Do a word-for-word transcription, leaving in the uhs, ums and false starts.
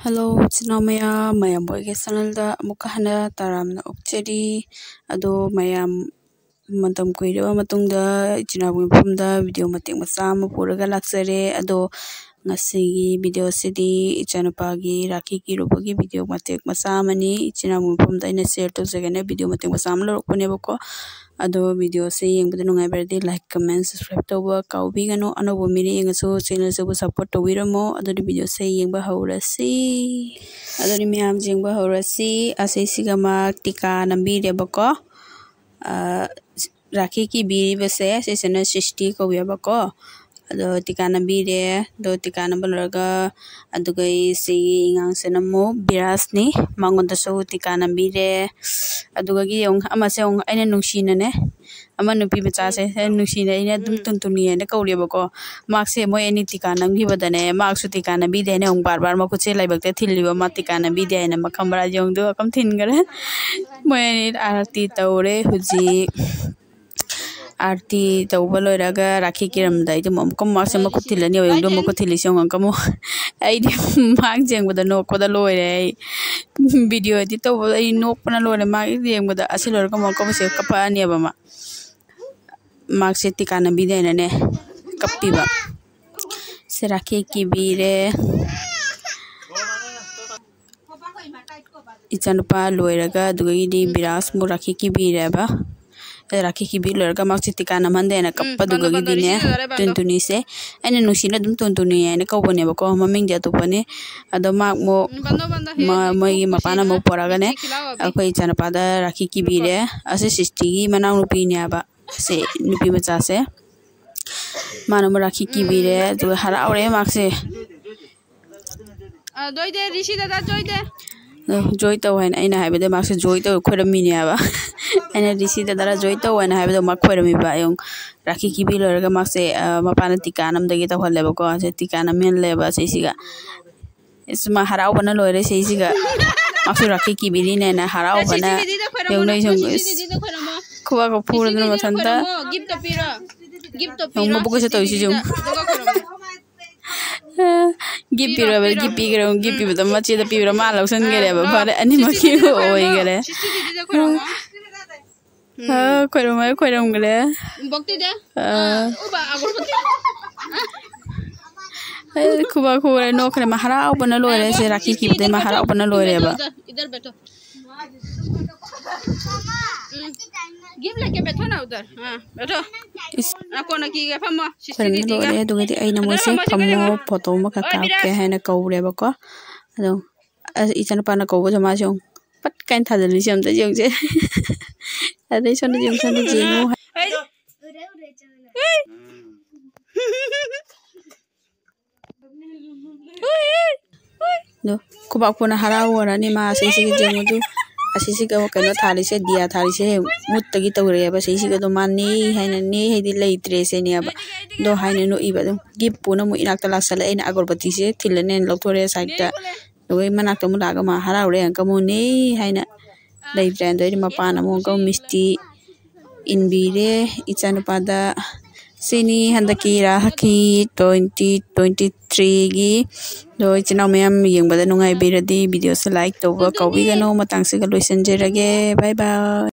Hello, ꯏꯆꯤꯟ ꯏꯅꯥꯎ ꯃꯌꯥꯝ, ꯃꯌꯥꯝꯕꯨ ꯑꯩꯒꯤ ꯆꯦꯅꯦꯜꯗ ꯑꯃꯨꯛꯀ ꯍꯟꯅ ꯇꯔꯥꯝꯅ ꯑꯣꯛꯆꯔꯤ꯫ ꯑꯗꯣ ꯃꯌꯥꯝ, ꯃꯇꯝ ꯀꯨꯏꯔꯕ ꯃꯇꯨꯡꯗ ꯏꯆꯤꯟ ꯏꯅꯥꯎꯒꯤ ꯃꯐꯝꯗ ꯚꯤꯗꯤꯑꯣ ꯃꯇꯦꯛ ꯃꯆꯥ ꯑꯃ ꯄꯨꯔꯒ ꯂꯥꯛꯆꯔꯦ꯫ ꯑꯗꯣ ꯉꯁꯤꯒꯤ ꯚꯤꯗꯤꯑꯣꯁꯤꯗꯤ ꯏꯆꯥꯅꯨꯄꯥꯒꯤ ꯔꯥꯈꯤ ꯀꯤꯔꯨꯕꯒꯤ ꯚꯤꯗꯤꯑꯣ ꯃꯇꯦꯛ ꯃꯆꯥ ꯑꯃꯅꯤ꯫ ꯏꯆꯤꯟ ꯏꯅꯥꯎꯒꯤ ꯃꯐꯝꯗ ꯑꯩꯅ ꯁꯤꯌꯔ ꯇꯧꯖꯒꯦꯅ ꯚꯤꯗꯤꯑꯣ ꯃꯇꯦꯛ ꯃꯆꯥ ꯑꯃ ꯂꯧꯔꯛꯄꯅꯦꯕꯀꯣ꯫ ꯑꯗꯣ ꯚꯤꯗꯤꯑꯣꯁꯦ ꯌꯦꯡꯕꯗ ꯅꯨꯡꯉꯥꯏꯕꯤꯔꯗꯤ ꯂꯥꯏꯛ, ꯀꯃꯦꯟ, ꯁꯕꯁꯀ꯭ꯔꯥꯏꯕ ꯇꯧꯕ ꯀꯥꯎꯕꯤꯒꯅꯨ꯫ ꯑꯅꯧꯕ ꯃꯤꯅ ꯌꯦꯡꯉꯁꯨ ꯆꯦꯅꯦꯜꯁꯤꯕꯨ ꯁꯞꯄꯣꯔꯠ ꯇꯧꯕꯤꯔꯝꯃꯣ꯫ ꯑꯗꯨꯗꯤ ꯚꯤꯗꯤꯑꯣꯁꯦ ꯌꯦꯡꯕ ꯍꯧꯔꯁꯤ꯫ ꯑꯗꯨꯗꯤ ꯃꯌꯥꯝ ꯌꯦꯡꯕ ꯍꯧꯔꯁꯤ꯫ ꯑꯁꯤꯁꯤꯒ ꯃꯥ ꯇꯤꯀꯥ ꯅꯝꯕꯤꯔꯦꯕꯀꯣ꯫ ꯑ, ꯔꯥꯈꯤ ꯀꯤꯕꯤꯔꯤꯕꯁꯦ ꯁꯤꯁꯤꯅ ꯁꯤꯁꯇꯤ ꯀꯧꯋꯦꯕꯀꯣ꯫ ꯑꯗꯣ ꯇꯤꯀꯥ ꯅꯝꯕꯤꯔꯦ꯫ ꯑꯗꯣ ꯇꯤꯀꯥ ꯅꯝꯕ ꯂꯣꯏꯔꯒ ꯑꯗꯨꯒ ꯑꯩꯁꯤꯒꯤ ꯑꯉꯥꯡꯁꯤꯅ ꯑꯃꯨꯛ ꯕꯤꯔꯥꯖꯅꯤ, ꯃꯉꯣꯟꯗꯁꯨ ꯇꯤꯀꯥ ꯅꯝꯕꯤꯔꯦ꯫ ꯑꯗꯨꯒꯒꯤ ꯑꯃꯨꯛ ꯑꯃꯁꯦ ꯑꯃꯨꯛ ꯑꯩꯅ ꯅꯨꯡꯁꯤꯅꯅꯦ, ꯑꯃ ꯅꯨꯄꯤ ꯃꯆꯥꯁꯦ, ꯑꯩꯅ ꯅꯨꯡꯁꯤꯅ ꯑꯩꯅ ꯑꯗꯨꯝ ꯎꯝ꯫ ꯇꯨꯟꯇꯨꯅꯤ ꯍꯥꯏꯅ ꯀꯧꯔꯦꯕꯀꯣ꯫ ꯃꯍꯥꯛꯁꯦ ꯃꯣꯏ ꯑꯅꯤ ꯇꯤꯀꯥ ꯅꯝꯈꯤꯕꯗꯅꯦ, ꯃꯍꯥꯛꯁꯨ ꯇꯤꯀꯥ ꯅꯝꯕꯤꯗꯦ ꯍꯥꯏꯅ ꯑꯃꯨꯛ ꯕꯥꯔ ꯕꯥꯔ ꯃꯈꯨꯠꯁꯦ ꯂꯥꯏꯕꯛꯇ ꯊꯤꯜꯂꯤꯕ, ꯃꯥ ꯇꯤꯀꯥ ꯅꯝꯕꯤꯗꯦ ꯍꯥꯏꯅ ꯃꯈꯝ ꯃꯔꯥ ꯌꯦꯡꯗꯨ ꯃꯈꯝ ꯊꯤꯟꯈꯔꯦ꯫ ꯃꯣꯏ ꯑꯅꯤ ꯑꯥꯔꯇꯤ ꯇꯧꯔꯦ ꯍꯧꯖꯤꯛ꯫ ꯑꯥꯔꯇꯤ ꯇꯧꯕ ꯂꯣꯏꯔꯒ ꯔꯥꯈꯤ ꯀꯤꯔꯝꯗꯥꯏꯗ ꯑꯃꯨꯛꯀ ꯃꯥꯁꯦ ꯃꯈꯨꯠ ꯊꯤꯜꯂꯅꯤ꯫ ꯌꯦꯡꯉꯨ, ꯃꯈꯨꯠ ꯊꯤꯜꯂꯤꯁꯦ ꯌꯦꯡꯉꯨ ꯑꯃꯨꯛ꯫ ꯑꯩꯗꯤ ꯃꯥ ꯌꯦꯡꯕꯗ ꯅꯣꯛꯄꯗ ꯂꯣꯏꯔꯦ꯫ ꯑꯩ ꯚꯤꯗꯤꯑꯣ ꯑꯦꯗꯤꯠ ꯇꯧꯕꯗ ꯑꯩ ꯅꯣꯛꯄꯅ ꯂꯣꯏꯔꯦ꯫ ꯃꯥ ꯌꯦꯡꯕꯗ ꯑꯁꯤ ꯂꯣꯏꯔꯒ ꯑꯃꯨꯛꯀ ꯃꯁꯦ ꯀꯞꯄꯛꯑꯅꯦꯕ ꯃꯥ꯫ ꯃꯥꯁꯦ ꯇꯤꯀꯥ ꯅꯝꯕꯤꯗꯦꯅꯅꯦ ꯀꯞꯄꯤꯕ꯫ ꯁꯦ ꯔꯥꯈꯤ ꯀꯤꯕꯤꯔꯦ꯫ ꯏꯆꯥꯅꯨꯄꯥ ꯂꯣꯏꯔꯒ ꯑꯗꯨꯗꯒꯤꯗꯤ ꯕꯤꯔꯥꯖ ꯑꯃꯨꯛ ꯔꯥꯈꯤ ꯀꯤꯕꯤꯔꯦꯕ꯫ ꯑꯗ ꯔꯥꯈꯤ ꯀꯤꯕꯤ ꯂꯣꯏꯔꯒ ꯃꯥꯁꯦ ꯇꯤꯀꯥ ꯅꯝꯍꯟꯗꯦꯅ ꯎꯝ, ꯀꯞꯄ, ꯕꯟꯗꯣ, ꯕꯟꯗꯣ, ꯑꯗꯨꯗꯒꯤꯗꯤꯅꯦ ꯔꯤꯁꯤꯗ ꯗꯥꯏꯔꯦꯛ ꯕꯟꯗꯣ꯫ ꯇꯨꯟꯇꯨꯅꯤꯁꯦ ꯑꯩꯅ ꯅꯨꯡꯁꯤꯅ ꯑꯗꯨꯝ ꯇꯨꯟꯇꯨꯅꯤ ꯍꯥꯏꯅ ꯀꯧꯕꯅꯦꯕꯀꯣ, ꯃꯃꯤꯡꯗꯤ ꯑꯇꯣꯞꯄꯅꯤ꯫ ꯑꯗꯣ ꯃꯥ ꯑꯃꯨꯛ ꯎꯝ, ꯕꯟꯗꯣ, ꯕꯟꯗꯣ, ꯍꯦ, ꯃ-, ꯍꯦ, ꯃꯣꯏꯒꯤ ꯍꯦ, ꯃꯄꯥꯅ ꯁꯤꯗ ꯑꯃꯨꯛ ꯄꯣꯔꯛꯑꯒꯅꯦ ꯁꯤ ꯈꯤꯜꯂꯥꯎ ꯑꯕꯤ꯫ ꯑꯩꯈꯣꯏ ꯏꯆꯥꯅꯨꯄꯥꯗ ꯔꯥꯈꯤ ꯀꯤꯕꯤꯔꯦ꯫ ꯑꯁꯤ ꯁꯤꯁꯇꯤꯒꯤ ꯃꯅꯥꯎꯅꯨꯄꯤꯅꯦꯕ, ꯁꯤ ꯅꯨꯄꯤ ꯃꯆꯥꯁꯦ꯫ ꯃꯥꯅ ꯑꯃꯨꯛ ꯔꯥꯈꯤ ꯀꯤꯕꯤꯔꯦ, ꯎꯝ꯫ ꯑꯗꯨꯒ ꯍꯔꯥꯎꯔꯦ ꯃꯥꯁꯦ꯫ ꯑ, ꯖꯣꯏꯗꯦ, ꯔꯤꯁꯤ ꯗꯗꯥ, ꯖꯣꯏꯗꯦ꯫ ꯑꯗꯣ ꯖꯣꯏ ꯇꯧ ꯍꯥꯏꯅ ꯑꯩꯅ ꯍꯥꯏꯕꯗ ꯃꯥꯁꯦ ꯖꯣꯏ ꯇꯧ ꯈꯣꯏꯔꯝꯃꯤꯅꯦ ꯍꯥꯏꯕ꯫ ꯑꯩꯅ ꯔꯤꯁꯤ ꯗꯗꯥ ꯖꯣꯏ ꯇꯧ ꯍꯥꯏꯅ ꯍꯥꯏꯕꯗ ꯃꯥ ꯈꯣꯏꯔꯝꯃꯤꯕ꯫ ꯑꯩ ꯑꯃꯨꯛ ꯔꯥꯈꯤ ꯀꯤꯕꯤ ꯂꯣꯏꯔꯒ ꯃꯥꯁꯦ, ꯑ, ꯃꯄꯥꯅ ꯇꯤꯀꯥ ꯅꯝꯗꯒꯤ ꯇꯧꯍꯜꯂꯦꯕꯀꯣ꯫ ꯁꯦ ꯇꯤꯀꯥ ꯅꯝꯍꯜꯂꯦꯕ ꯁꯤꯁꯤꯒ꯫ ꯏꯁ, ꯃꯥ ꯍꯔꯥꯎꯕꯅ ꯂꯣꯏꯔꯦ ꯁꯤꯁꯤꯒ꯫ ꯃꯥꯁꯨ ꯔꯥꯈꯤ ꯀꯤꯕꯤꯔꯤꯅꯦꯅ ꯍꯔꯥꯎꯕꯅ꯫ ꯁꯤꯁꯤ ꯗꯤꯗꯤꯗ ꯈꯣꯏꯔꯝꯃꯣ, ꯌꯦꯡꯉꯨꯅꯦ, ꯌꯦꯡꯉꯨꯅꯦ, ꯁꯤꯁꯤ ꯗꯤꯗꯤꯗ ꯈꯣꯏꯔꯝꯃꯣ꯫ ꯈꯨꯕꯥꯛꯀ ꯐꯨꯔꯗꯅ ꯁꯤꯁꯤ ꯗꯤꯗꯤꯗ ꯃꯊꯟꯇ꯫ ꯈꯣꯏꯔꯝꯃꯣ, ꯒꯤꯐꯇꯣ ꯄꯤꯔꯣ꯫ ꯒꯤꯐꯇꯣ ꯌꯦꯡꯉꯨ, ꯄꯤꯔꯣ, ꯃꯕꯨꯛꯀꯁꯦ ꯁꯤꯁꯤ ꯇꯧꯔꯤꯁꯤ ꯗꯤꯗꯤꯗ, ꯌꯦꯡꯉꯨ꯫ ꯑꯗꯨꯒ ꯈꯣꯏꯔꯝꯃꯣ꯫ ꯒꯤꯐ ꯄꯤꯔꯣꯏꯕ, ꯒꯤꯐ ꯄꯤꯈ꯭ꯔꯦ꯫ ꯒꯤꯐ ꯄꯤꯕꯗꯣ ꯃꯆꯦꯗ ꯄꯤꯕ꯭ꯔꯥ ꯃꯥ ꯂꯧꯁꯟꯈ꯭ꯔꯦꯕ꯫ ꯐꯔꯦ, ꯑꯅꯤꯃꯛꯀꯤ ꯑꯣꯏꯈꯔꯦ꯫ ꯑ, ꯈꯣꯏꯔꯝꯃꯦ, ꯈꯣꯏꯔꯝꯈ꯭ꯔꯦ꯫ ꯑ, ꯑꯦ, ꯈꯨꯕꯥꯛ ꯈꯨꯔꯦ, ꯅꯣꯛꯈ꯭ꯔꯦ꯫ ꯃꯥ ꯍꯔꯥꯎꯕꯅ ꯂꯣꯏꯔꯦ꯫ ꯁꯦ ꯔꯥꯈꯤ ꯀꯤꯕꯗꯩ ꯃꯥ ꯍꯔꯥꯎꯕꯅ ꯂꯣꯏꯔꯦꯕ꯫ ꯎꯝ꯫ ꯒꯤꯐ ꯂꯩꯀꯦ, ꯕꯦꯊꯣ ꯅꯥ ꯎꯗꯔ꯫ ꯑꯥ, ꯕꯦꯊꯣ꯫ ꯏꯁ꯫ ꯑꯥ, ꯀꯣꯟꯅ ꯀꯤꯒꯦ, ꯐꯝꯃꯣ꯫ ꯁꯤꯁꯇꯔ ꯈꯣꯏꯔꯝꯕ ꯗꯤꯗꯤꯒ꯫ ꯂꯣꯏꯔꯦ꯫ ꯑꯗꯨꯒꯗꯤ ꯑꯩꯅ ꯃꯣꯏꯁꯦ ꯐꯝꯃꯣ, ꯐꯣꯇꯣ ꯑꯃꯈꯛ ꯀꯥꯞꯀꯦ ꯍꯥꯏꯅ ꯀꯧꯔꯦꯕꯀꯣ꯫ ꯑꯗꯣ, ꯑꯁ, ꯏꯆꯥꯅꯨꯄꯥꯅ ꯀꯧꯕꯗꯣ ꯃꯥꯁꯦ ꯌꯦꯡꯉꯨ꯫ ꯄꯠ ꯀꯥꯏꯅ ꯊꯥꯖꯤꯜꯂꯤꯁꯦ ꯑꯝꯇ ꯌꯦꯡꯉꯨꯁꯦ꯫ ꯑꯗꯩ ꯁꯣꯝꯗ ꯌꯦꯡꯉꯨ, ꯁꯣꯝꯗ ꯌꯦꯡꯉꯨ꯫ ꯑꯗꯣ ꯈꯨꯕꯥꯛ ꯈꯨꯅ ꯍꯔꯥꯎ ꯑꯣꯏꯔꯅꯤ ꯃꯥ꯫ ꯑꯁꯤꯁꯤꯒ ꯌꯦꯡꯉꯨ ꯑꯗꯨ꯫ ꯑꯁꯤꯁꯤꯒ ꯀꯩꯅꯣ ꯊꯥꯜꯂꯤꯁꯦ, ꯗꯤꯌꯥ ꯊꯥꯜꯂꯤꯁꯦ ꯃꯨꯠꯇꯒꯤ ꯇꯧꯔꯛꯑꯦꯕ꯫ ꯑꯁꯤꯁꯤꯒ ꯑꯗꯨꯝ ꯃꯥ ꯅꯦ ꯍꯥꯏꯅ, ꯅꯦ ꯍꯥꯏꯗꯤ ꯂꯩꯇ꯭ꯔꯦ ꯁꯤꯅꯦꯕ꯫ ꯑꯗꯣ ꯍꯥꯏꯅ ꯅꯣꯛꯏꯕ ꯑꯗꯨꯝ꯫ ꯒꯤꯐ ꯄꯨꯅ ꯑꯃꯨꯛ ꯏꯅꯥꯛꯇ ꯂꯥꯛꯁꯜꯂꯛꯑꯦ꯫ ꯑꯩꯅ ꯑꯒꯔꯕꯇꯤꯁꯦ ꯊꯤꯜꯂꯅꯦꯅ ꯂꯧꯊꯣꯔꯛꯑꯦ ꯁꯥꯏꯠꯇ꯫ ꯑꯗꯨꯒ ꯑꯩ ꯃꯅꯥꯛꯇ ꯑꯃꯨꯛ ꯂꯥꯛꯑꯒ ꯃꯥ ꯍꯔꯥꯎꯔꯦ, "ꯑꯪꯀꯜ ꯑꯃꯨꯛ ꯅꯦ" ꯍꯥꯏꯅ꯫ ꯂꯩꯇ꯭ꯔꯦ꯫ ꯑꯗꯩꯗꯤ ꯃꯄꯥꯅ ꯑꯃꯨꯛ ꯑꯪꯀꯜ ꯃꯤꯁꯇꯤ ꯏꯟꯕꯤꯔꯦ ꯏꯆꯥꯅꯨꯄꯥꯗ꯫ ꯁꯤꯅꯤ ꯍꯟꯗꯛꯀꯤ ꯔꯥꯈꯤ ꯇ꯭ꯋꯦꯟꯇꯤ ꯇ꯭ꯋꯦꯟꯇꯤ ꯊ꯭ꯔꯤꯒꯤ꯫ ꯑꯗꯣ ꯏꯆꯤꯟ ꯏꯅꯥꯎ ꯃꯌꯥꯝ ꯌꯦꯡꯕꯗ ꯅꯨꯡꯉꯥꯏꯕꯤꯔꯗꯤ ꯚꯤꯗꯤꯑꯣꯁꯦ ꯂꯥꯏꯛ ꯇꯧꯕ ꯀꯥꯎꯕꯤꯒꯅꯨ꯫ ꯃꯇꯥꯡꯁꯤꯒ ꯂꯣꯏꯁꯤꯟꯖꯔꯒꯦ꯫ ꯕꯥꯏ ꯕꯥꯏ꯫